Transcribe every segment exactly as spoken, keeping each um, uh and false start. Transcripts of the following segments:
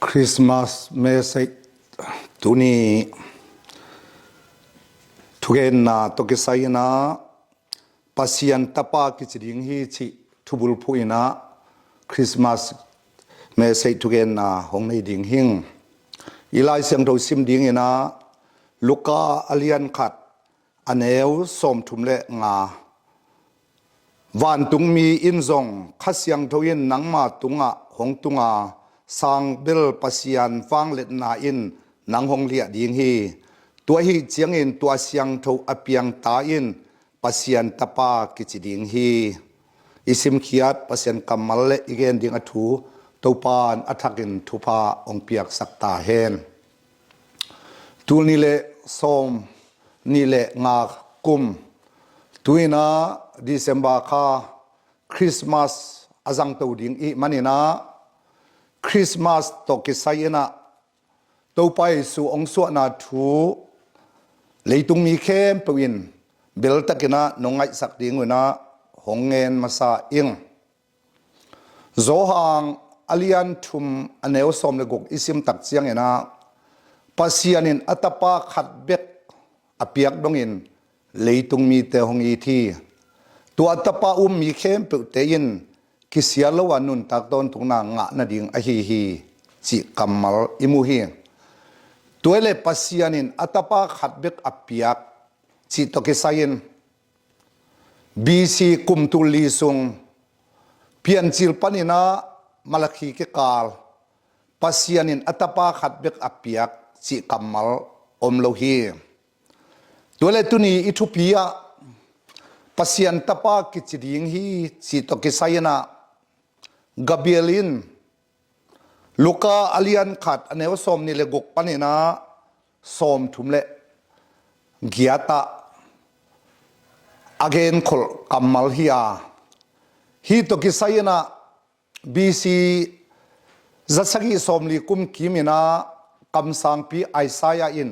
Christmas message tuni thugenna tawh kisai inah Pasian tapa kici ding hi cih thubulphuh inah Christmas message thugenna hong nei ding hing. I Lai Siangtho sim ding inah Luka a lian khat a neu sawmthum le nga. Vantungmi in zong Kha Siangtho in nangma tungah hong tunga sangbel Pasian vangliatna in nang hong liah ding hi. Tua ahi ciangin tua siangtho a piangta in Pasian tapa kici ding hi. I simkhiat Pasian kammal le i gen ding a thu Topan a thakin thupha hong piaksak ta hen. Tul nih le sawm nih le nga kum, tu inah December kha Christmas a zangto ding i hih man inah Christmas tawh kisai inah Topa Jesu hong suahna thu leitung mi khempeuh in beltak inah nong ngaihsak ding uh inah hong ngen masa ing. Johan a lian thum a neu sawm le guk i sim tak ciang inah Pasian in a tapa khat bek a piak dongin leitung mite hong it hi. Tua a tapa um mi khempeuhte in kisia lo a nuntak tawntungna ngah nading ahi hi cih kammal i mu hi. Tua hi leh Pasian in a tapa khat bek a piak cih tawh kisai in B C kum tul li sung Piancil pan inah Malakhi kikal Pasian in a tapa khat bek a piak cih kammal om lo hi. Tua le tuni i thupi ah Pasian tapa kici ding hi cih tawh kisai inah Gabriel in Luka a lian khat a neu sawm nih le guk pan inah sawm thum le giat ah a genkholh kammal hi a, hih tawh kisai inah B C za sagih sawm li kum kim inah kamsangpi Isaiah in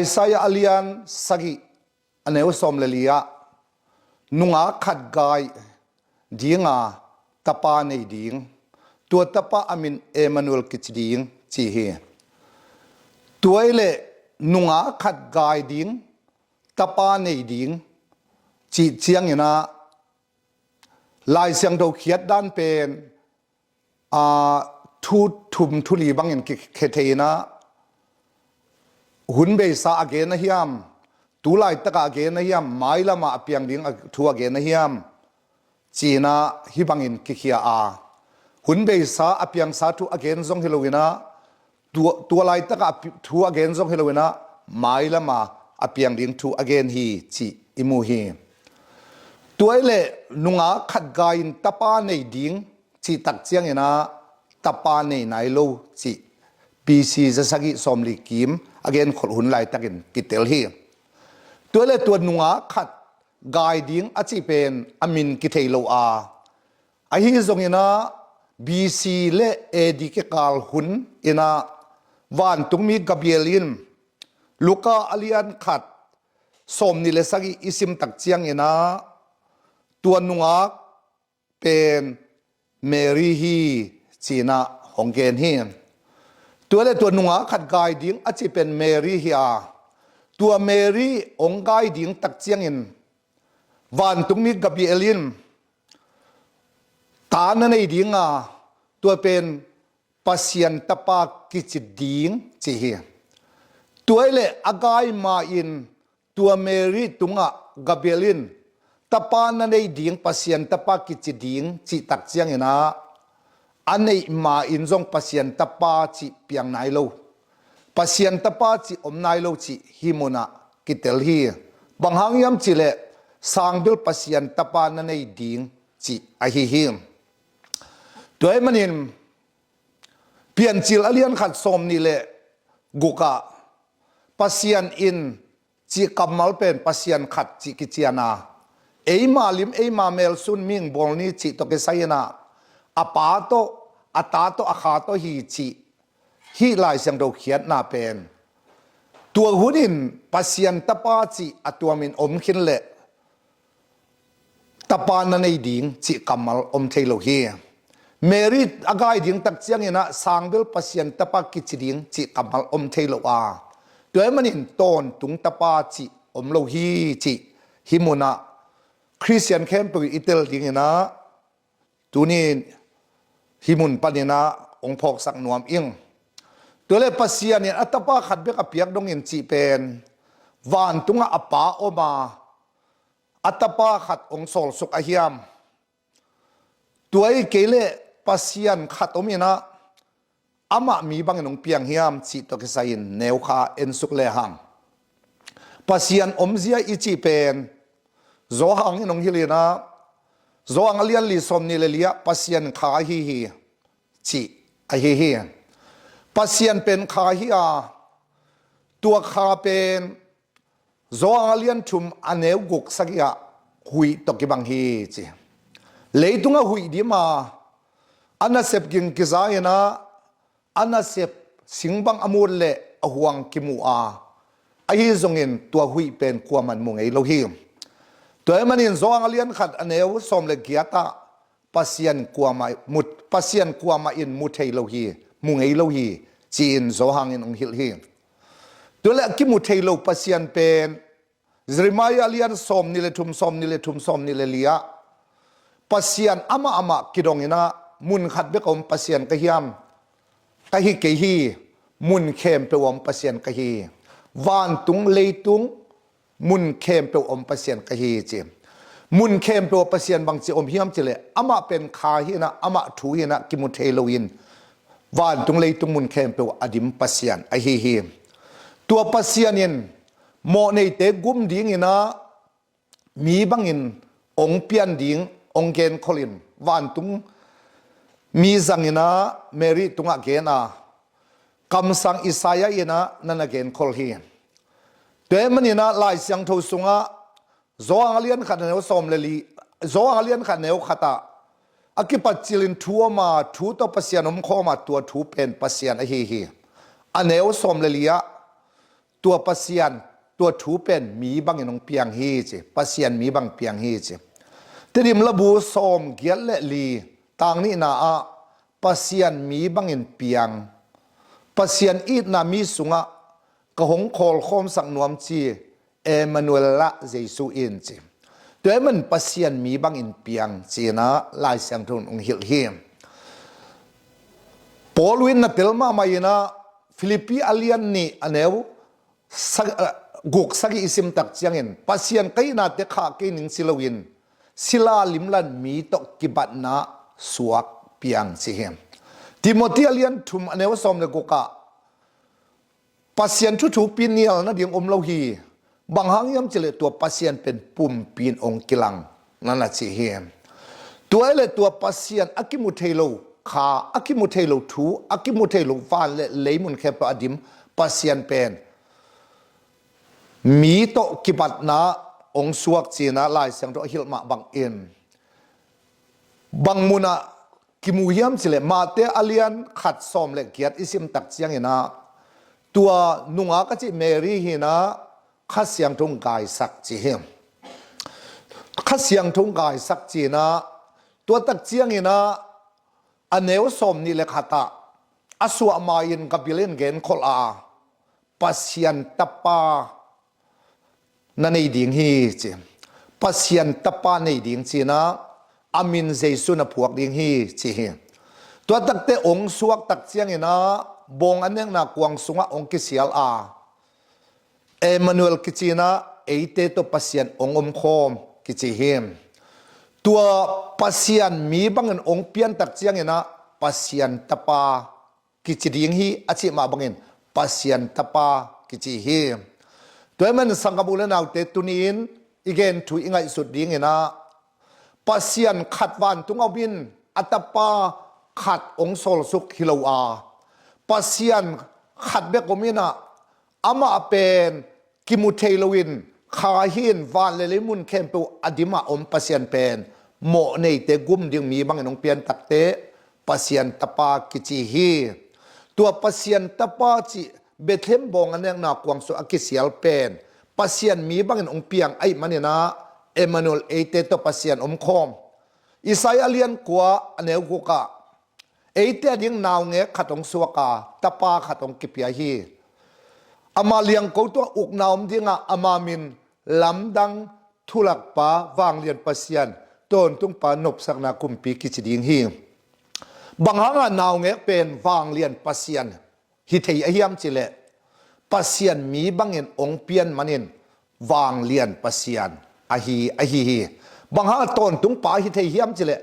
Isaiah a lian sagih a neu sawm le li ah nungak khat gai dinga tapa nei ding, tua tapa a min Emmanuel kici ding ci hi. Tua hi leh nungak khat gai ding tapa nei ding cih ciang inah Lai Siangtho khiat dan pen aa, thu thum thu li bangin kikhia thei inah hun beisa a gen a hiam, tu laitakah a gen a hiam, mailamah a piang ding a thu a gen a hiam ci inah hih bangin kikhia a, hun beisa a piangsa thu a gen zong hi lo inah tua, tua laitakah a pi-, thu a gen zong hi lo inah mailama a piang ding thu a gen hi cih i mu hi. Tua hi leh nungak khat gai in tapa nei ding cih tak ciang inah tapa nei nai lo cih B C za sagih sawm li kim a genkholh hun laitakin kitel hi. Tua hi leh tua nungak khat gai ding a cih pen a min kithei lo a, ahi zong inah B C le A D kikal hun inah vantungmi Gabriel in Luka a lian khat sawm nih le sagih i sim tak ciang inah tua nungak pen Mary hi ci inah hong gen hi. Tua le tua nungak khat gai ding a cih pen Mary hi a, tua Mary hong gai ding tak ciangin vantungmi Gabriel in ta na nei dinga tua pen Pasian tapa kici ding ci hi. Tua hi leh a gai ma in tua Mary tungah Gabriel in tapa na nei ding, Pasian tapa kici ding cih tak ciang inah a neih ma in zong Pasian tapa cih piang nai lo, Pasian tapa cih om nai lo cih hih munah kitel hi. Bang hang hiam cih leh sangbel Pasian tapa na nei ding cih ahi hi. Tua ahih manin Piancil a lian khat sawm nih le guk ah Pasian in cih kammal pen Pasian khat cih kician a, eima lim eima melsun mihing bawl ni cih tawh kisai inah a Pa tawh, a Ta tawh, a Kha tawh hi cih hih Lai Siangtho khiatna pen tua hun in Pasian tapa cih a tuamin om khin leh tapa na nei ding cih kammal om thei lo hi. Mary a gai ding tak ciangin ah sangbel Pasian tapa kici ding cih kammal om thei lo a, tua ahih manin tawntung tapa cih om lo hi cih hih munah Khristian khempeuh i tel dingin ah tuni hih mun panin ah hong phawksak nuam ing. Tua leh Pasian in a tapa khat bek a piak dongin cih pen vantungah a Pa om a, a tapa khat hong sawlsuk a hiam? Tua hi kei leh Pasian khat om in ah amah mi bangin hong piang hiam cih tawh kisai-in neu khat ensuk lehang, Pasian omzia i cih pen Johan in hong hilh in ah, Johan a lian li sawm nih le li ah Pasian kha ahi hi cih ahi hi. Pasian pen kha hi a, tua kha pen Johan a lian thum a neu guk sagih ah huih tawh kibang hi ci. Leitungah huih dim a, a nasep ging kiza in ah, a nasep sing bang a mut leh a huang kimu a, ahi zongin tua huih pen kuamah in mu ngei lo hi. Tua ahih manin Johan a lian khat a neu sawm le giat ah Pasian kuamah mu, Pasian kuamah in mu thei lo hi, mu ngei lo hi ci-in Johan in hong hilh hi. Tua leh a kimu thei lo Pasian pen Jeremiah a lian sawm nih le thum, sawm nih le thum, sawm nih le li ah Pasian amah amah kidong in ah mun khat bek a om Pasian ka hiam? Ka hi kei hi. Mun khempeuh a om Pasian ka hi. Vantung leitung mun khempeuh a om Pasian ka hi ci. Mun khempeuh a Pasian bangci om hiam cih leh amah pen kha hi in ah, amah thu hi in ah kimu thei loin vantung leitung mun khempeuh a dim Pasian ahi hi. Tua Pasian in mawhneite gum dingin ah mi bangin hong pian ding hong genkholh in, vantung mi zangin ah Mary tungah gen a, kamsang Isaiah in ah na na genkholh hi. Tua ahih manin ah Lai Siangtho sungah Johan a lian khat a neu sawm le li, Johan a lian khat neu khat ah a kipat cilin thu om a, thu tawh Pasian omkhawm a, tua thu pen Pasian ahi hi. A neu sawm le li ah tua Pasian, tua thu pen mi bangin hong piang hi ci. Pasian mi bang piang hi ci. Tedim labu sawm giat le li, tang nihna ah Pasian mi bangin piang, Pasian itna mi sungah ka hong khawlkhawmsak nuam ci, Emmanuel lah Jesu in ci. Tua ahih manin Pasian mi bangin piang ci-in ah Lai Siangtho in hong hilh hi. Paul in na tel mahmah in ah Philippi a lian nih a neu sa-, ah, guk sagih i sim tak ciangin Pasian ka hihna teh khah kei ning ci loin sila limlan mi tawh kibatna suak piang ci hi. Timothy a lian thum a neu sawm le guk ah Pasian thuthukpi nial nading om lo hi. Bang hang hiam cih leh tua Pasian pen pumpi in hong kilang na na ci hi. Tua ahih leh tua Pasian a kimu thei lo kha, a kimu thei lo thu, a kimu thei lo van le leimun khempeuh a dim Pasian pen mi tawh kibatna hong suak ci-in ah Lai Siangtho a hilh mah bangin bang munah kimu hiam cih leh Mate a lian khat sawm le giat i sim tak ciangin ah tua nungak a cih Mary hi in ah Kha Siangtho in gaisak ci hi. Kha Siangtho in gaisak ci-in ah tua tak ciangin ah a neu sawm nih le khat ah a suah ma-in Gabriel in genkholh a, Pasian tapa na nei ding hi ci. Pasian tapa nei ding ci-in ah a min Jesu na phuak ding hi ci hi. Tua tak teh hong suak tak ciangin ah bawng an nekna kuang sungah hong kisial a, Emmanuel kici-in ah eite tawh Pasian hong omkhawm kici hi. Tua Pasian mi bangin hong pian tak ciangin ah Pasian tapa kici ding hi a cih mah bangin Pasian tapa kici hi. Tua ahih manin sanggam u le naute, tuni-in i gen thu i ngaihsut dingin ah Pasian khat vantung a om in a tapa khat hong sawlsuk hi lo a, Pasian khat bek om in ah amah pen kimu thei loin kha hi in van le leimun khempeuh a dim a om Pasian pen mawhneite gum ding mi bangin hong pian tak teh Pasian tapa kici hi. Tua Pasian tapa cih Bethlehem bawng an nekna kuang sungah a kisial pen Pasian mi bangin hong piang ahih manin ah Emmanuel, eite tawh Pasian omkhawm. Isaiah a lian kua a neu guk ah eite ading naungek khat hong suak a, tapa khat hong kipia hi. Ama liangko tungah ukna om dingah ama min lamdang thulakpa, vanglian Pasian, tawntungpa, nopsakna kumpi kici ding hi. Bang hanga naungek pen vanglian Pasian hi thei a hiam cileh, Pasian mi bangin ong pian manin vanglian Pasian ahi, ahi hi. Bang hanga tawntungpa hi thei hiam cileh,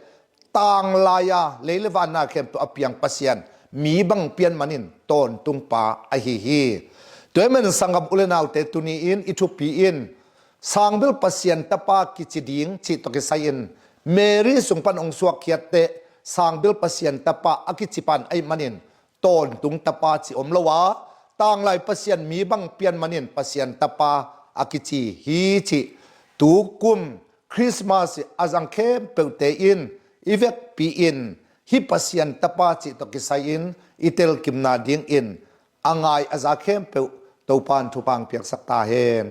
tanglai-a lei le vanna khempeuh a piang Pasian mi bang pian manin tawntungpa ahi hi. Tua ahih manin sanggam u le naute, tuni-in i thupi in, Sangbil Pasian tapa kici ding cih tawh kisai-in, Mary sung pan hong suakkhiatteh Sangbil Pasian tapa a kici pan ahih manin tawntung tapa ci om lo a, tanglai Pasian mi bang pian manin Pasian tapa a kici hi cih tukum Christmas a zang khempeuhte in i vekpi-in, hih Pasian tapa cih tawh kisai-in i telkimna dingin a ngai a za khempeuh Topan thupha hong piaksak ta hen.